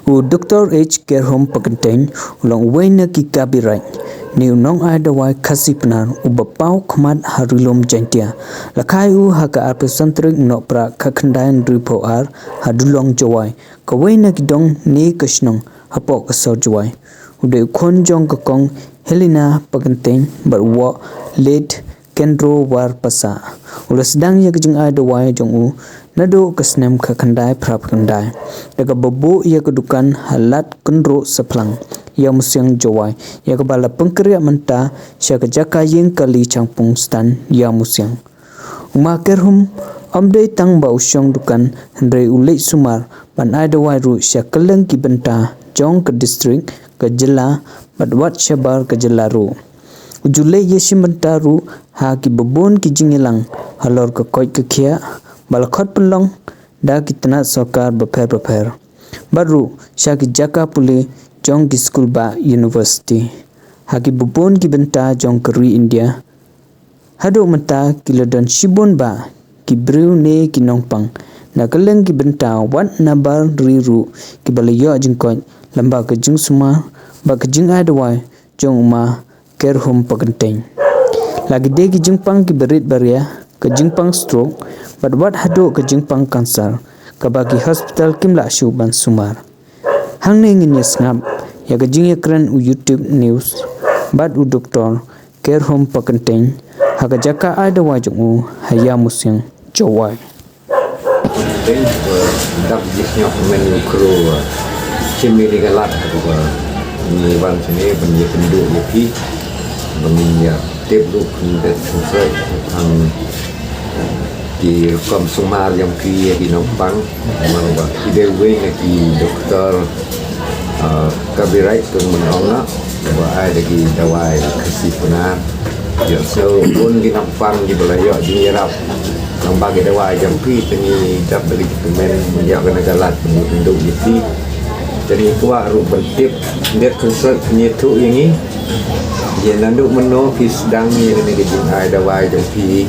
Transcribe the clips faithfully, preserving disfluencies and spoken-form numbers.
U Doktor H Kerhom Pakyntein u long uwei na ki kabirai ne u nongai dawai Khasi Pnar uba paw khmat ha ri lum Jaintia. La kha ïa u ha ka arphew san tarik Nohprah khatkhyndai hynriewphew ar ha Dulong Jowai, kawei na ki dong ne ka shnong hapoh ka sor Jowai. U dei u khun jong ka Kong Helena Pakyntein bad u Woh Late Kendro War Pasa. U la sdang ïa ka jingai dawai jong u naduh ka snem khatkhyndai phraphew khyndai da kaba buh ïa ka dukan ha Lad Kynruh Saphlang, Ïawmusiang, Jowai, ïa kaba la pynkhreh mynta sha ka jaka ïing kali Changpung Stan, Ïawmusiang. U Ma Kerhom ym dei tang ba u shong dukan hynrei u leit sumar ban ai dawai ruh sha kylleng ki bynta jong ka district, ka jylla bad wat shabar ka jylla ruh. U ju leit ïashim bynta ruh ha kiba bun ki jingïalang halor ka koit ka khiah ba la khot pynlong da ki tnat sorkar bapher bapher bad ruh sha ki jaka pule jong ki skul bad university ha kiba bun ki bynta jong ka ri India. Haduh mynta ki la don shibun bah ki briew ne ki nongpang na kylleng ki bynta wat nabar ri ruh kiba la ïoh jingkoit lyngba ka jingsumar bad ka jingai dawai jong u Ma Kerhom Pakyntein. La ki dei ki jingpang kiba rit baria, ka jingpang stroke bad wat haduh ka jingpang kansar kaba ki hospital kim lah shuh ban sumar. Hangne ngin ïa sngap ïa ka jingïakren u YouTube News bad u Doktor Kerhom Pakyntein ha ka jaka ai dawai jong u ha Ïawmusiang, Jowai. Teng ba dap ji sngap men u khru, eh, chim ïa ka lad ba ngi wan sini ban ïa kynduh ïa phi ba ngin ïa tip ruh khyndiat khyndiat tang ki rukom sumar jong ki ïa ki nongpang. Namar ba ki dei wei na ki doktor, ah, copyright kum ban ong na ba ai da ki dawai Khasi Pnar. Ïoh sngewbha ki nongpang kiba la ïoh jingïarap lyngba ki dawai jong phi, te ngi dap da ki kmen ïa kane ka lad ban ïa kynduh ïa phi. Te ngi kwah ruh ban tip, dep khyndiat pynïathuh ïa ngi. Ïa naduh mynno phi sdang ïa kane ka jingai dawai jong phi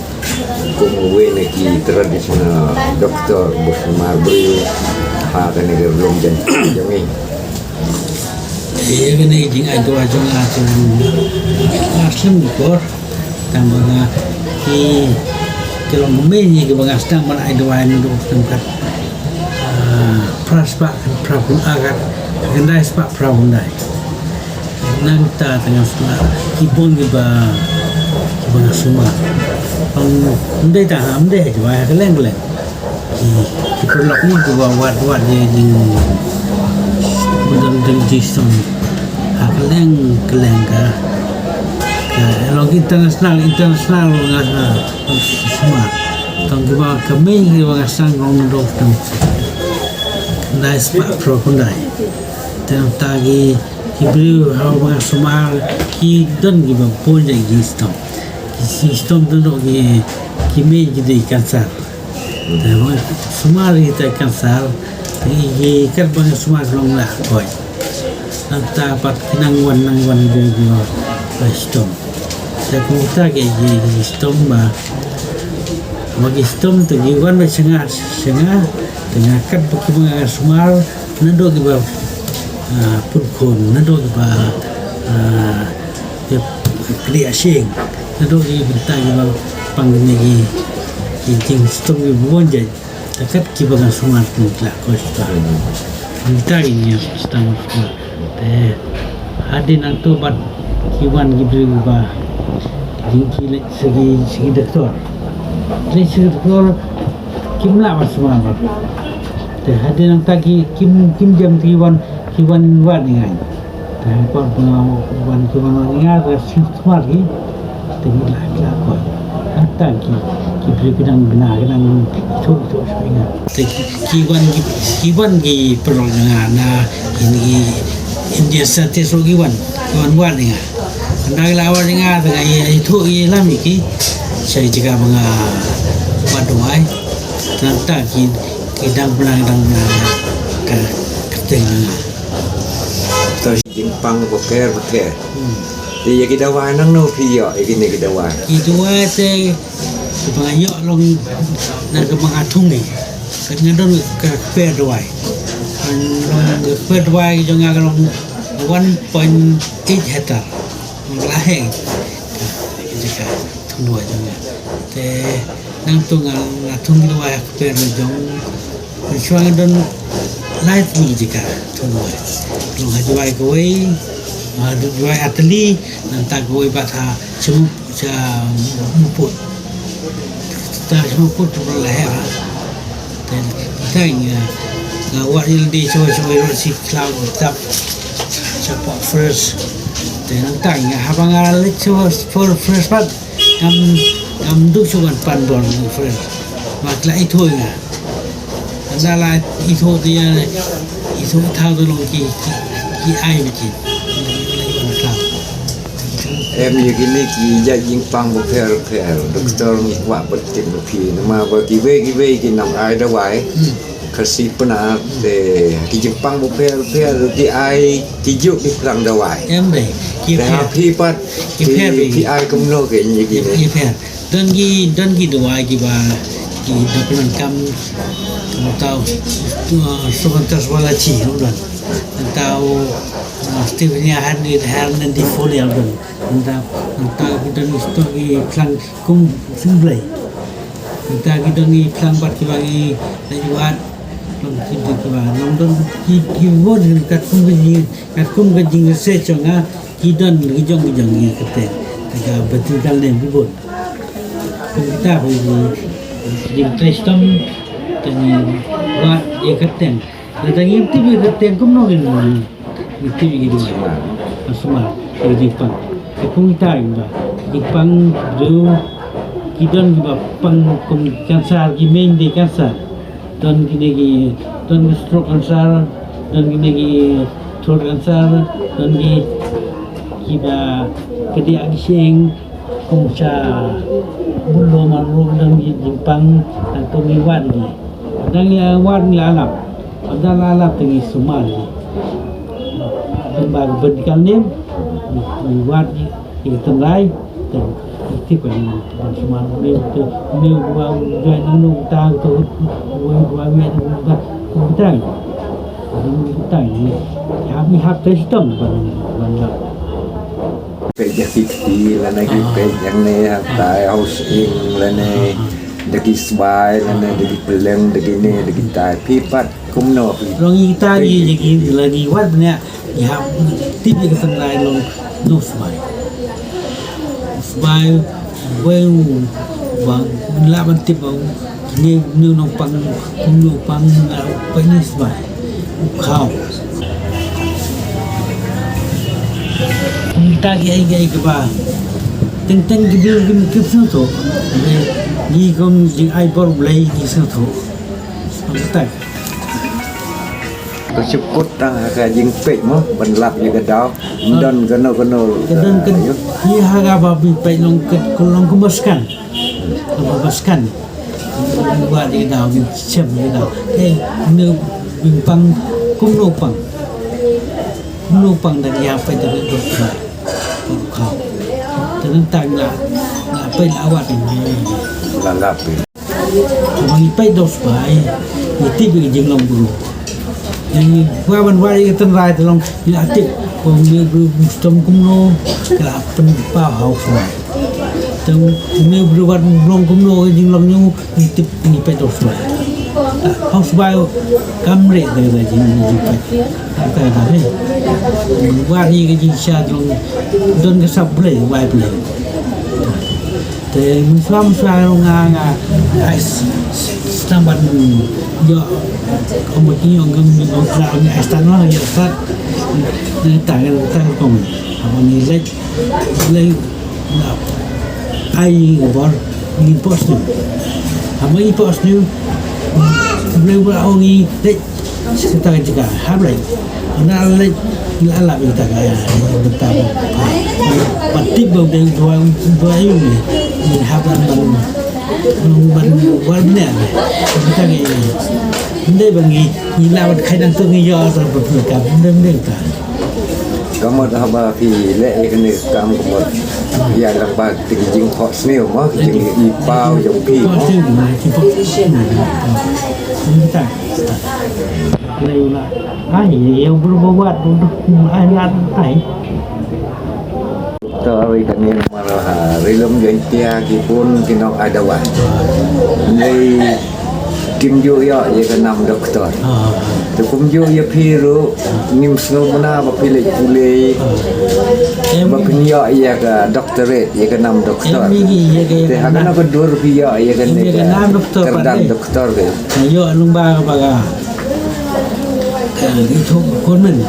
kum uwei na ki traditional doctor ba sumar briew ha kane ka lum Jaintia jong ngi. Ïa kane ka jingai dawai jong nga, jong nga, nga slem ki por. Tang ba nga, ki, ki long kmie kiba nga sdang ban ai dawai naduh tang kat, ah, phra spah, phra phew, ah, kat khyndai spah phra phew khyndai. Nangta te nga sdang, ki bun kiba, kiba nga sumar. Ym dei tang ha, ym dei ha Jowai, ha kylleng kylleng. Ki, ki paralok ngi kiba wad wad ïa jing, ba don jing, jingshitom ha kylleng kylleng ka, ka, long international, international nga sumar. Tang kiba kmie kiba nga sdang long naduh tang khyndai spah phra phew khyndai. Te nangta ki, ki briew haba nga sumar ki don kiba bun jait jingshitom. Ki jingshitom te naduh ki, ki mei ki dei kansar. Te ba sumar ïa kita kansar, ïa ki kat ba nga sumar long la koit. Nangta pat ki nang wan, nang wan ki, ki, ki shitom. Te kum kita ki, ki, ki shitom ba, ba ki shitom te ki wan ba sha nga, sha nga, te nga kat ba ki ba nga sumar, naduh kiba, ah, pun khun, naduh kiba, ah, ïa kri ashing, naduh ki bynta kiba pang kine ki, ki jingshitom kiba bun jait. Te kat kiba nga sumar ki la koit ta. Mynta ki ngi sdang sumar. Te hadien nangto bad ki wan ki briew kiba, ki leit sha ki, sha ki doktor. Leit sha ki doktor kim lah ban sumar bad. Te hadien nangta ki, kim, kim jem te ki wan, ki wan wad ïa nga. Te hynrei ba wan, ki wan ïa nga, te sumar ki, te ngi la, la koit. Hangta ki, ki briew ki dang bna, ki dang ithuh, ithuh shuh ïa nga. Te ki, ki wan, ki, ki wan ki paralok ïa nga na Indi-, India State ruh ki wan, ki wan wad ïa nga. Hynda ki la wad ïa nga, te nga ïa ithuh ïalam ïa ki sha ki jaka ba nga wad duwai. Te nangta ki, ki dang bna, ki dang bna ka kyrteng ïa nga. To jingpang bapher bapher. Hmm. Te ïa ki dawai nangno phi ïoh ïa kine ki dawai? Ki dawai te kiba nga ïoh long na kaba nga thung ïa. Ka nga don ka kper dawai. Ka Ka kper duwai jong nga ka long one point eight hectare. Nga la heh ka jaka thung duwai jong nga. Te nangta nga, nga thung duwai ha kper jong, shuwa nga don lai tylli jaka thung duwai. Long ha Jowai kawei, ha Jowai artylli, nangta kawei pat ha Shymut, Shymut. Te Shymut tu la heh. Te tang nga, nga wad ïa lade shuwa shuwa ïa lade shi khlaw tap sha Pok Forest. Te nangta nga haba nga leit shuwa Pok Forest pat, ngam, ngam duh shuh ban pan bor Pok Forest. Ba ki la ithuh ïa nga. Ynda la ithuh te ïa, ithuh thaw te long ki, ki, ki ai ma ki. Ki ai ma ki. Em, ïa kine ki jait jingpang bapher bapher, doktor ngi kwah ban tip na phi, namar ba kiwei kiwei ki nang ai dawai Khasi Pnar, te ki jingpang bapher bapher ki ai kijuh ki phlang dawai. Em dei, ki pher. Te ha phi pat, ki pher, phi ai kumno ki ïa kine? Ki pher. Don ki, don ki dawai kiba, ki da pyndonkam, tau, uh, Subantas Walachi, don. Tau, uh, Stevenia Hernandez, Hernandez Foliar, don. Nangta, nangta ki don ki stok ki phlang kum sing blei. Nangta ki don ki phlang pat kiba ngi leit wad. Long ki don kiba, long don ki, ki bun katkum ka jing, katkum ka jingresearch jong nga, ki don ki jong ki jong ki kyrteng. Te ka botanical name ki bun. Kum kita ba ngi jingtrei shitom, te ngi wad ïa kyrteng. Lada ngim tip ïa ka kyrteng kumno ngin, ngin tip ïa ki dawai. Sumar. Sumar ïa ki jingpang. Te kum kita ïa ki ba jingpang, briew ki don kiba pang kum cancer, ki main dei cancer. Don kine ki, don ki stroke cancer, don kine ki throat cancer, don ki, kiba kadiah ki shyieng, kum sha bun lum ar lum don ki jingpang, nangta ngi wad ïa ki. Nang ïa wad ngi la lap. Ynda la lap te ngi sumar ïa ki. Tang ba ka botanical name, ngi wad ïa ki tynrai, te ngi tip ba ngi sumar ïa ki. Te ngi wad ïa ki nang nang ta, te ngi wad ïa ki ta, ngi ta. Ngi ta ngi hap, ngi hap trei shitom ban, ban lap. Peit ïa ki kti lane ki peit ïa ne, tai house inn lane da ki sbai lane da ki pylleng, da ki ne da ki tai, phi pat kumno phi? Long ïa kita ngi, ïa ki la ngi wad bniah, ngi hap tip ïa ka tynrai long no sbai. Sbai wei u ba ngi lah ban tip ba u ne, ne u nongpang, ne u pang, ne u pang, ne u sbai. U khaw. Kumta ki ai, ki ai kaba teng teng ki briew kim, kim sngewthuh. Ngi kum jingai bor Blei ngi sngewthuh. Kumta. Ka shu kut tang ha ka jingpeit mo, ban lap ïa ka daw. Ym don kano kano. Ka don ka, ïa ha kaba phi peit long ka, ka long kumba scan. Kumba scan. Ba ïa ka daw, ngi shem ïa ka daw. Eh, ne u pang, kumno pang. Kumno pang da ïa peit da ka daw. Ka, ka. Te nangta ngi la, la peit la wad. La lap. Haba ngi peit da u sbai, ngi tip ïa ka jinglong briew. Ngi kwah ban wad ïa ka tynrai te long ngi la tip. Ko une u briew u shitom kumno, ka la pynpaw ha u sbai. Te une u briew wat long kumno ka jinglong jong u, ngi tip, ngi peit da u sbai. Ha u sbai kam rieh te ka jing, jingpeit. Ka ka ne. Wad ïa ka jingshisha te long don ka sap Blei, wai Blei. Te mynshuwa mynshuwa ruh nga, nga ai s-, s-, sdang ban ïoh, kum ba ki ong, kum ba ki ong, ai start noh, ïoh start. Nangta, nangta kum haba ngi leit, leit, na, ai bor, ngi post sniew. Haba ngi post sniew, Blei u la ong ngi leit. Shisha ka jaka, hap leit. Nga leit, nga lap ïa kata ka, ïa kata ka. Ba tip ba u dei u dawai, u dawai u ne. Ngi hap ban, ban, ban, ban, ban ne. Kata ka, ym dei ba ngi, ngi lah ban khai nangta ngi ïoh sa ba phi ka, ym dei, ym dei kata. Ka mut haba phi leh ïa kane ka kam ka mut ïa lang ba ka jingphohsniew mo, ka jingïohi paw jong phi mo. Phohsniew, jingphohsniew. Ym dei kata. Ai, ïa u briew ba wad, u duk, ai, lad, ai. To, ri kane namar ha ri lum Jaintia ki bun ki nong ai dawai. Ngi kim ju ïoh ïa ka nam doktor. Ah. Te kum ju ïa phi ruh, ngim sngewbha ba phi leit pule. Ah. Ba phin ïoh ïa ka doctorate, ïa ka nam doktor. Em, ïa ka, ïa ka nam. Te ha kano ka dur phi ïoh ïa kane ka nam doktor, kyrdan doktor ka. Ïoh lyngba ba ka Ka ithuh ka government.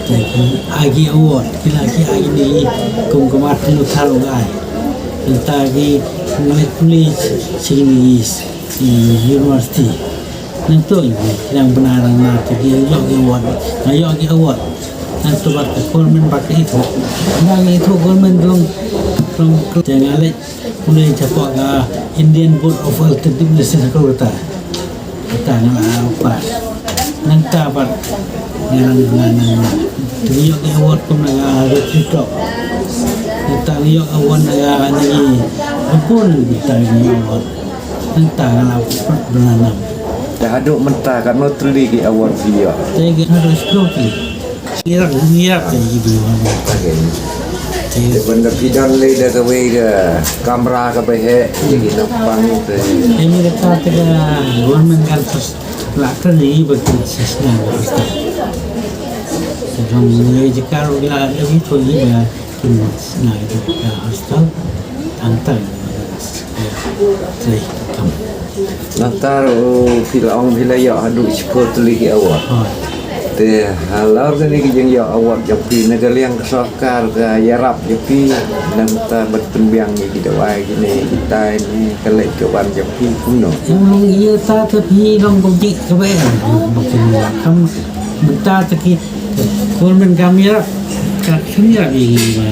Te ki ai ki award, ki la ki ai ni kum ka Martin Luther u ai. Nangta ki ngalek pule sha kine ki university. Nangta ki dang bna dang na te ki ïoh ki award, nga ïoh ki award. Nangta bad ka government bad ka ithuh. Nga ithuh government long, long te nga leit Pule shapoh ka Indian Board of Alternative Medicine ha Kolkata. Kata nga la pass. Nangta pat nga la, nga, nga, nga. Te nga ïoh ka award kum na ka Rotary Club. Nangta nga ïoh award na ka, na ki, bun kita nga ïoh award. Nangta nga la pat bna nam. Te haduh mynta katno tylli ki award phi ïoh? Te ki haduh shiphew tylli. Ngi rap, ngi rap te ngi dei ban rap. Te ban da phi don lei da kawei ka kamra kaba heh ïa ki nongpang te. Te ngi rap te ka government kan pas la ka ngi ba ki sisna ba hostel. Te dong ngi jaka ro la da wi to ngi ba kin sna ïa ka hostel. Tang tang. Te kam. Nangta ruh phi la ong phi la ïoh haduh shiphew tylli ki award. Hooid. Te halor kane ki jingïoh award jong phi na ka liang ka sorkar ka ïarap ïa phi nangta ban pynbiang ïa ki dawai kine kitai ne ka leit ka wan jong phi kumno? Em long ïa ta te phi long kumjuh kaba em. Ba phi la kam mynta te ki Government kam ïarap, ka kam ïarap ïa ngi ba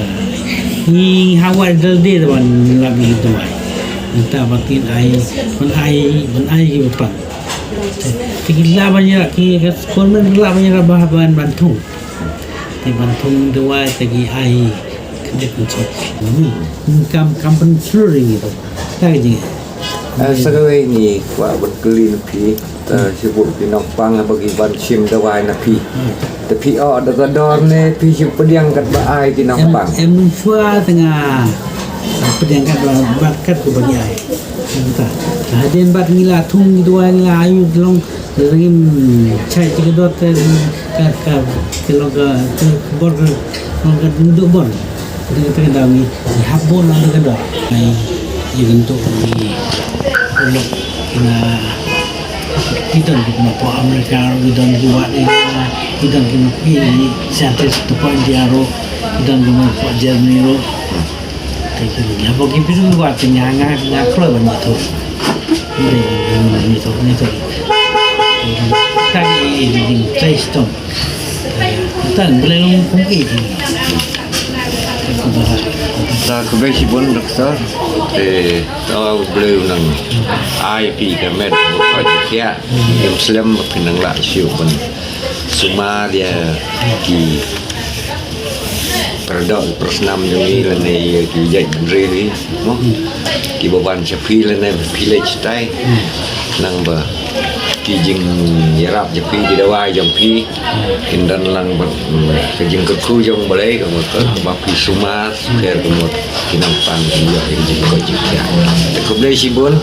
ngi hawai dal de ban lap ïa ki dawai. Nangta ba kin ai, ban ai, ban ai ki ba pang. Te ki lah ban ïarap ki, ka government lah ban ïarap ba ban, ban thung. Te ban thung dawai te ki ai ka dep ban thung. Kam, kam ban slur ïa ngi tu. Ta ka jingeh. Ah, sa kawei ngi kwah ban kylli na phi, ah, shibun ki nongpang haba ki wan shim dawai na phi. Te phi ïoh da ka dor ne phi shu pdiang katba ai ki nongpang? Em, em nang shuwa te nga pdiang katba, bad katba ki ai. Te hadien bad ngi la thung ki dawai ngi la ai u long Lada ngim shai ïa ka dor te ka, ka, ka long ka, ka bor ka long ka duk bor. Te ka, te ka daw ngi hap bor lang ka dor. Ai, ïa ka duk ngi lok na ki don ki ma pok America, ki don ki wad India, ki don ki ma pok scientist to pok India ro, ki don ki ma pok Germany ro. Te ki ïa ba ki pynwad te nga, nga, nga kloi ban ïathuh. Mari ban ïathuh, ïathuh. Tang ïa ki jingtrei shitom. Tang Blei long kum ki. Ta khublei shibun doktor. Te to Blei u nang ai phi ka met ba pha ïa. Ngim slem ba phin nang lah shuh ban sumar ïa ki paradoh ki parasnam jong ngi lane ïa ki jait bynriew ngi mo. Kiba wan sha phi lane ba phi leit shatai. Nang ba ki jingïarap jong phi, ki dawai jong phi kin don lang bad, mm, ka jingkyrkhu jong Blei ka mut ba phi sumar, pher ka mut ki nongpang kin ïoh ïa ka jingkoit jingkhiah. Te khublei shibun.